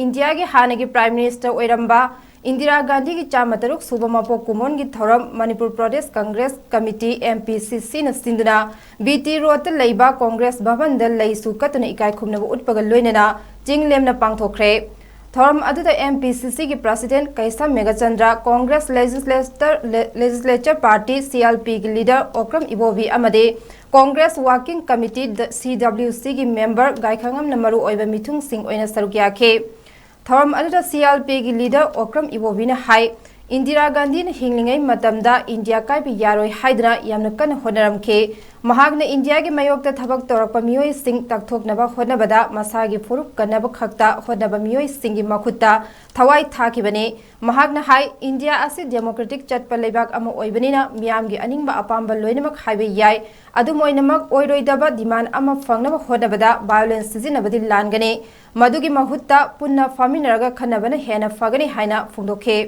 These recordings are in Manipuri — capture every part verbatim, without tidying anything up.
ꯏꯟꯗꯤꯌꯥꯒꯤ ꯍꯥꯟꯅꯒꯤ Prime Minister ꯑꯣꯏꯔꯝꯕ ꯏꯟꯗꯤꯔꯥ ꯒꯥꯟꯙꯤꯒꯤ ꯆꯥꯝꯃ ꯇꯔꯨꯛ ꯁꯨꯕ ꯃꯄꯣꯛ ꯀꯨꯝꯑꯣꯟꯒꯤ ꯊꯧꯔꯝ Manipur Pradesh Congress committee, M P C C ꯅ ꯁꯤꯟꯗꯨꯅ B T Road ꯇ ꯂꯩꯕ ꯀꯪꯒ꯭ꯔꯦꯁ ꯚꯕꯟꯗ ꯂꯩꯁꯨ ꯀꯠꯇꯨꯅ ꯏꯀꯥꯏ ꯈꯨꯝꯅꯕ ꯎꯠꯄꯒ ꯂꯣꯏꯅꯅ ꯆꯤꯡ ꯂꯦꯝꯅ ꯄꯥꯡꯊꯣꯛꯈ꯭ꯔꯦ꯫ ꯊꯧꯔꯝ ꯑꯗꯨꯗ M P C C ꯒꯤ President ꯀꯩꯁꯥꯝ Meghachandra, Congress Legislator, Le-, Legislature Party, C L P ꯒꯤ leader ꯑꯣꯀ꯭ꯔꯝ ꯏꯕꯣꯕꯤ ꯑꯃꯗꯤ ꯀꯪꯒ꯭ꯔꯦꯁ Working Committee, ꯗ-, C W C ꯒꯤ member ꯒꯥꯏꯈꯉꯝꯅ ꯃꯔꯨ ꯑꯣꯏꯕ ꯃꯤꯊꯨꯡꯁꯤꯡ ꯑꯣꯏꯅ ꯁꯔꯨꯛ ꯌꯥꯈꯤ꯫ ꯊꯧꯔꯝ ꯑꯗꯨꯗ C L P ꯒꯤ leader ꯑꯣꯀ꯭ꯔꯝ ꯏꯕꯣꯕꯤꯅ ꯍꯥꯏ, ꯏꯟꯗꯤꯔꯥ ꯒꯥꯟꯙꯤꯅ ꯍꯤꯡꯂꯤꯉꯩ ꯃꯇꯝꯗ ꯏꯟꯗꯤꯌꯥ ꯀꯥꯏꯕ ꯌꯥꯔꯣꯏ ꯍꯥꯏꯗꯨꯅ ꯌꯥꯝꯅ ꯀꯟꯅ ꯍꯣꯠꯅꯔꯝꯈꯤ꯫ ꯃꯍꯥꯛꯅ ꯏꯟꯗꯤꯌꯥꯒꯤ ꯃꯥꯌꯣꯛꯇ ꯊꯕꯛ ꯇꯧꯔꯛꯄ ꯃꯤꯑꯣꯏꯁꯤꯡ ꯇꯛꯊꯣꯛꯅꯕ ꯍꯣꯠꯅꯕꯗ ꯃꯁꯥꯒꯤ ꯐꯨꯔꯨꯞ ꯀꯟꯅꯕ ꯈꯛꯇ ꯍꯣꯠꯅꯕ ꯃꯤꯑꯣꯏꯁꯤꯡꯒꯤ ꯃꯈꯨꯠꯇ ꯊꯋꯥꯏ ꯊꯥꯈꯤꯕꯅꯤ꯫ ꯃꯍꯥꯛꯅ ꯍꯥꯏ, ꯏꯟꯗꯤꯌꯥ ꯑꯁꯤ democratic ꯆꯠꯄ ꯂꯩꯕꯥꯛ ꯑꯃ ꯑꯣꯏꯕꯅꯤꯅ ꯃꯤꯌꯥꯝꯒꯤ ꯑꯅꯤꯡꯕ ꯑꯄꯥꯝꯕ ꯂꯣꯏꯅꯃꯛ ꯍꯥꯏꯕ ꯌꯥꯏ꯫ ꯑꯗꯨꯝ ꯑꯣꯏꯅꯃꯛ, ꯑꯣꯏꯔꯣꯏꯗꯕ demand ꯑꯃ ꯐꯪꯅꯕ ꯍꯣꯠꯅꯕꯗ violence ꯁꯤꯖꯤꯟꯅꯕꯗꯤ ꯂꯥꯟꯒꯅꯤ꯫ ꯃꯗꯨꯒꯤ ꯃꯍꯨꯠꯇ ꯄꯨꯟꯅ ꯐꯝꯃꯤꯟꯅꯔꯒ ꯈꯟꯅꯕꯅ ꯍꯦꯟꯅ ꯐꯒꯅꯤ ꯍꯥꯏꯅ ꯐꯣꯡꯗꯣꯛꯈꯤ꯫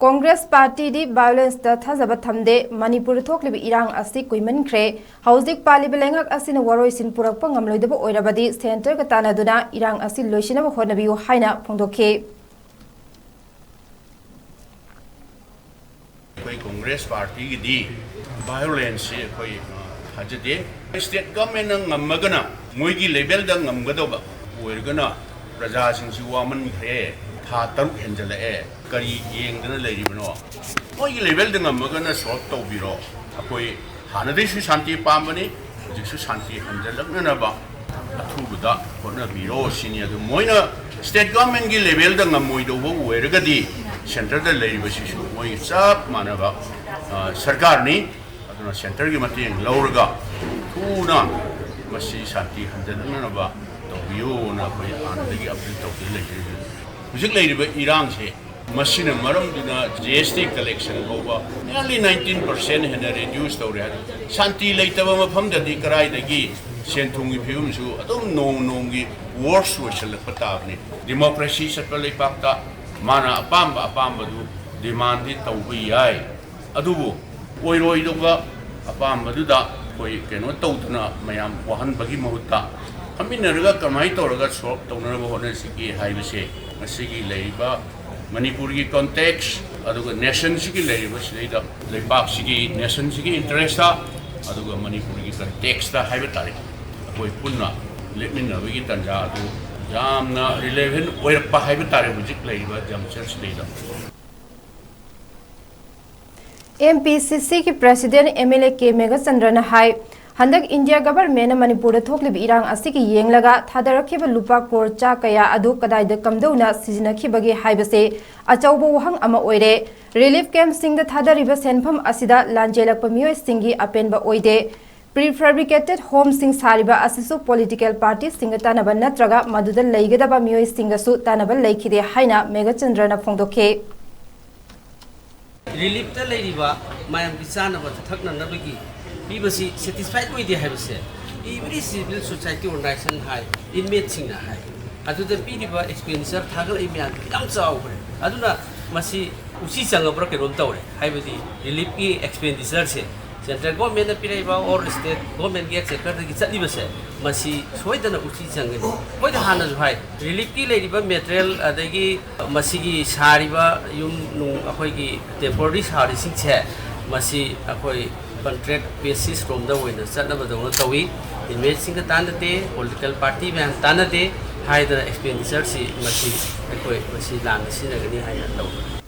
ꯀꯪꯒ꯭ꯔꯦꯁ ꯄꯥꯔꯇꯤꯗꯤ violence ꯇ ꯊꯥꯖꯕ ꯊꯝꯗꯦ꯫ ꯃꯅꯤꯄꯨꯔꯗ ꯊꯣꯛꯂꯤꯕ ꯏꯔꯥꯡ ꯑꯁꯤ ꯀꯨꯏꯃꯟꯈ꯭ꯔꯦ꯫ ꯍꯧꯖꯤꯛ ꯄꯥꯜꯂꯤꯕ ꯂꯩꯉꯥꯛ ꯑꯁꯤꯅ ꯋꯥꯔꯣꯏꯁꯤꯟ ꯄꯨꯔꯛꯄ ꯉꯝꯂꯣꯏꯗꯕ ꯑꯣꯏꯔꯕꯗꯤ centre ꯒ ꯇꯥꯟꯅꯗꯨꯅ ꯏꯔꯥꯡ ꯑꯁꯤ ꯂꯣꯏꯁꯤꯟꯅꯕ ꯍꯣꯠꯅꯕꯤꯌꯨ ꯍꯥꯏꯅ ꯐꯣꯡꯗꯣꯛꯈꯤ꯫ ꯑꯩꯈꯣꯏ ꯀꯪꯒ꯭ꯔꯦꯁ ꯄꯥꯔꯇꯤꯒꯤꯗꯤ violence ꯁꯤ ꯑꯩꯈꯣꯏ, ꯑ, ꯊꯥꯖꯗꯦ꯫ State government ꯅ ꯉꯝꯃꯒꯅ ꯃꯣꯏꯒꯤ level ꯗ ꯉꯝꯒꯗꯧꯕ ꯑꯣꯏꯔꯒꯅ ꯄ꯭ꯔꯖꯥꯁꯤꯡꯁꯤ ꯋꯥꯃꯟꯈ꯭ꯔꯦ, ꯊꯥ ꯇꯔꯨꯛ ꯍꯦꯟꯖꯜꯂꯛꯑꯦ, ꯀꯔꯤ ꯌꯦꯡꯗꯅ ꯂꯩꯔꯤꯕꯅꯣ? ꯃꯣꯏꯒꯤ level ꯗ ꯉꯝꯃꯒꯅ solve ꯇꯧꯕꯤꯔꯣ꯫ ꯑꯩꯈꯣꯏ ꯍꯥꯟꯅꯗꯩꯁꯨ ꯁꯥꯟꯇꯤ ꯄꯥꯝꯕꯅꯤ, ꯍꯧꯖꯤꯛꯁꯨ ꯁꯥꯟꯇꯤ ꯍꯟꯖꯜꯂꯛꯅꯅꯕ ꯑꯊꯨꯕꯗ ꯍꯣꯠꯅꯕꯤꯔꯣ ꯁꯤꯅꯤ꯫ ꯑꯗꯨ ꯃꯣꯏꯅ state government ꯀꯤ level ꯗ ꯉꯝꯃꯣꯏꯗꯧꯕ ꯑꯣꯏꯔꯒꯗꯤ centre ꯗ ꯂꯩꯔꯤꯕꯁꯤꯁꯨ ꯃꯣꯏꯒ ꯆꯞ ꯃꯥꯟꯅꯕ, ꯑ, ꯁꯔꯀꯥꯔꯅꯤ꯫ ꯑꯗꯨꯅ centre ꯒꯤ ꯃꯇꯦꯡ ꯂꯧꯔꯒ ꯊꯨꯅ ꯃꯁꯤ ꯁꯥꯟꯇꯤ ꯍꯟꯖꯤꯜꯂꯛꯅꯅꯕ ꯇꯧꯕꯤꯌꯨꯅ ꯑꯩꯈꯣꯏ ꯍꯥꯟꯅꯗꯒꯤ appeal ꯇꯧꯗꯨꯅ ꯂꯩꯖꯔꯤꯕꯅꯤ꯫ ꯍꯧꯖꯤꯛ ꯂꯩꯔꯤꯕ ꯏꯔꯥꯡꯁꯦ, ꯃꯁꯤꯅ ꯃꯔꯝꯗꯨꯅ G S T collection ꯐꯥꯎꯕ nearly nineteen percent ꯍꯦꯟꯅ reduce ꯇꯧꯔꯦ ꯍꯥꯏ꯫ ꯁꯥꯟꯇꯤ ꯂꯩꯇꯕ ꯃꯐꯝꯗꯗꯤ ꯀꯗꯥꯏꯗꯒꯤ ꯁꯦꯟ ꯊꯨꯝꯒꯤ ꯐꯤꯕꯝꯁꯨ ꯑꯗꯨꯝ ꯅꯣꯡ ꯅꯣꯡꯒꯤ worse ꯑꯣꯏꯁꯤꯜꯂꯛꯄ ꯇꯥꯕꯅꯤ꯫ Democracy ꯆꯠꯄ ꯂꯩꯄꯥꯛꯇ ꯃꯥꯅ ꯑꯄꯥꯝꯕ ꯑꯄꯥꯝꯕꯗꯨ demand ꯗꯤ ꯇꯧꯕ ꯌꯥꯏ, ꯑꯗꯨꯕꯨ ꯑꯣꯏꯔꯣꯏꯗꯧꯕ ꯑꯄꯥꯝꯕꯗꯨꯗ ꯑꯩꯈꯣꯏ ꯀꯩꯅꯣ ꯇꯧꯗꯨꯅ ꯃꯌꯥꯝ ꯋꯥꯍꯟꯕꯒꯤ ꯃꯍꯨꯠꯇ ꯐꯝꯃꯤꯟꯅꯔꯒ ꯀꯃꯥꯏꯅ ꯇꯧꯔꯒ ꯁꯣꯜꯕ ꯇꯧꯅꯅꯕ ꯍꯣꯠꯅꯁꯤꯒꯦ ꯍꯥꯏꯕꯁꯦ ꯉꯁꯤꯒꯤ ꯂꯩꯔꯤꯕ ꯃꯅꯤꯄꯨꯔꯒꯤ ꯀꯣꯟꯇꯦꯛꯁ, ꯑꯗꯨꯒ ꯅꯦꯁꯟꯁꯤꯒꯤ ꯂꯩꯔꯤꯕ ꯁꯤꯗꯩꯗ, ꯂꯩꯕꯥꯛꯁꯤꯒꯤ ꯅꯦꯁꯟꯁꯤꯒꯤ ꯏꯟꯇꯔꯦꯁꯇ, ꯑꯗꯨꯒ ꯃꯅꯤꯄꯨꯔꯒꯤ ꯀꯟꯇꯦꯛꯁꯇ ꯍꯥꯏꯕ ꯇꯥꯔꯦ, ꯑꯩꯈꯣꯏ ꯄꯨꯟꯅ ꯂꯦꯞꯃꯤꯟꯅꯕꯒꯤ ꯇꯥꯟꯖꯥ ꯑꯗꯨ ꯌꯥꯝꯅ ꯔꯤꯂꯦꯚꯦꯟ ꯑꯣꯏꯔꯛꯄ ꯍꯥꯏꯕ ꯇꯥꯔꯦ ꯍꯧꯖꯤꯛ ꯂꯩꯔꯤꯕ ꯖꯪꯁꯟꯁꯤꯗꯩꯗ꯫ ꯑꯦꯝ ꯄꯤ ꯁꯤ ꯁꯤꯒꯤ president M L A K ꯃꯦꯘꯆꯟꯗ꯭ꯔꯅ ꯍꯥꯏ, ꯍꯟꯗꯛ ꯏꯟꯗꯤꯌꯥ ꯒꯚꯔꯟꯃꯦꯟꯠꯅ ꯃꯅꯤꯄꯨꯔꯗ ꯊꯣꯛꯂꯤꯕ ꯏꯔꯥꯡ ꯑꯁꯤꯒꯤ ꯌꯦꯡꯂꯒ ꯊꯥꯗꯔꯛꯈꯤꯕ ꯂꯨꯄꯥ ꯀ꯭ꯔꯣꯔ ꯆꯥ ꯀꯌꯥ ꯑꯗꯨ ꯀꯗꯥꯏꯗ ꯀꯝꯗꯧꯅ ꯁꯤꯖꯤꯟꯅꯈꯤꯕꯒꯦ ꯍꯥꯏꯕꯁꯤ ꯑꯆꯧꯕ ꯋꯥꯍꯪ ꯑꯃ ꯑꯣꯏꯔꯦ꯫ ꯔꯤꯂꯤꯐ ꯀꯦꯝꯞꯁꯤꯡꯗ ꯊꯥꯗꯔꯤꯕ ꯁꯦꯟꯐꯝ ꯑꯁꯤꯗ ꯂꯥꯟꯖꯦꯜꯂꯛꯄ ꯃꯤꯑꯣꯏꯁꯤꯡꯒꯤ ꯑꯄꯦꯟꯕ ꯑꯣꯏꯗꯦ꯫ ꯄ꯭ꯔꯤ ꯐꯦꯕ꯭ꯔꯤꯀꯦꯇꯦꯗ ꯍꯣꯝꯁꯤꯡ ꯁꯥꯔꯤꯕ ꯑꯁꯤꯁꯨ ꯄꯣꯂꯤꯇꯤꯀꯦꯜ ꯄꯥꯔꯇꯤꯁꯤꯡꯒ ꯇꯥꯟꯅꯕ ꯅꯠꯇ꯭ꯔꯒ ꯃꯗꯨꯗ ꯂꯩꯒꯗꯕ ꯃꯤꯑꯣꯏꯁꯤꯡꯒꯁꯨ ꯇꯥꯟꯅꯕ ꯂꯩꯈꯤꯗꯦ ꯍꯥꯏꯅ ꯃꯦꯘꯆꯟꯗ꯭ꯔꯅ ꯐꯣꯡꯗꯣꯛꯈꯤ꯫ ꯔꯤꯂꯤꯐꯇ ꯂꯩꯔꯤꯕ ꯃꯌꯥꯝꯒꯤ ꯆꯥꯅꯕ ꯊꯛꯅꯅꯕꯒꯤ ꯄꯤꯕꯁꯤ ꯁꯦꯇꯤꯁꯐꯥꯏꯠ ꯑꯣꯏꯗꯦ ꯍꯥꯏꯕꯁꯦ every civil society organization ꯍꯥꯏ, ꯏꯟꯃꯦꯠꯁꯤꯡꯅ ꯍꯥꯏ꯫ ꯑꯗꯨꯗ ꯄꯤꯔꯤꯕ ꯑꯦꯛꯁꯄꯦꯟꯗꯤꯆꯔ ꯊꯥꯒꯠꯂꯛꯏ ꯃꯌꯥꯝꯗꯨ ꯌꯥꯝ ꯆꯥꯎꯈ꯭ꯔꯦ꯫ ꯑꯗꯨꯅ ꯃꯁꯤ ꯎꯆꯤ ꯆꯪꯉꯕ꯭ꯔꯥ ꯀꯩꯅꯣꯝ ꯇꯧꯔꯦ꯫ ꯍꯥꯏꯕꯗꯤ ꯔꯤꯂꯤꯐꯀꯤ ꯑꯦꯛꯁꯄꯦꯟꯗꯤꯆꯔꯁꯦ ꯁꯦꯟꯇ꯭ꯔꯦꯜ ꯒꯣꯔꯃꯦꯟꯅ ꯄꯤꯔꯛꯏꯕ ꯑꯣꯔ ꯁ꯭ꯇꯦꯠ ꯒꯣꯔꯃꯦꯟꯒꯤ ꯑꯦꯛꯁꯦꯀꯔꯗꯒꯤ ꯆꯠꯂꯤꯕꯁꯦ ꯃꯁꯤ ꯁꯣꯏꯗꯅ ꯎꯆꯤ ꯆꯪꯒꯅꯤ꯫ ꯑꯩꯈꯣꯏꯗ ꯍꯥꯟꯅꯁꯨ ꯍꯥꯏ, ꯔꯤꯂꯤꯐꯀꯤ ꯂꯩꯔꯤꯕ ꯃꯦꯇꯔꯤꯌꯦꯜ ꯑꯗꯒꯤ ꯃꯁꯤꯒꯤ ꯁꯥꯔꯤꯕ ꯌꯨꯝ ꯅꯨꯡ ꯑꯩꯈꯣꯏꯒꯤ ꯇꯦꯝꯄꯣꯔꯔꯤ ꯁꯥꯔꯤꯁꯤꯡꯁꯦ ꯃꯁꯤ ꯑꯩꯈꯣꯏ ꯀꯟꯇ꯭ꯔꯦꯛ ꯕꯦꯁꯤꯁ ꯔꯣꯝꯗ ꯑꯣꯏꯅ ꯆꯠꯅꯕꯗꯧꯅ ꯇꯧꯏ꯫ ꯏꯟꯃꯦꯠꯁꯤꯡꯒ ꯇꯥꯟꯅꯗꯦ, ꯄꯣꯂꯤꯇꯤꯀꯦꯜ ꯄꯥꯔꯇꯤ ꯃꯌꯥꯝ ꯇꯥꯟꯅꯗꯦ ꯍꯥꯏꯗꯅ ꯑꯦꯛꯁꯄꯦꯟꯗꯤꯆꯔꯁꯤ ꯃꯁꯤ ꯑꯩꯈꯣꯏ ꯃꯁꯤ ꯂꯥꯟꯅ ꯁꯤꯖꯤꯟꯅꯒꯅꯤ ꯍꯥꯏꯅ ꯂꯧꯏ꯫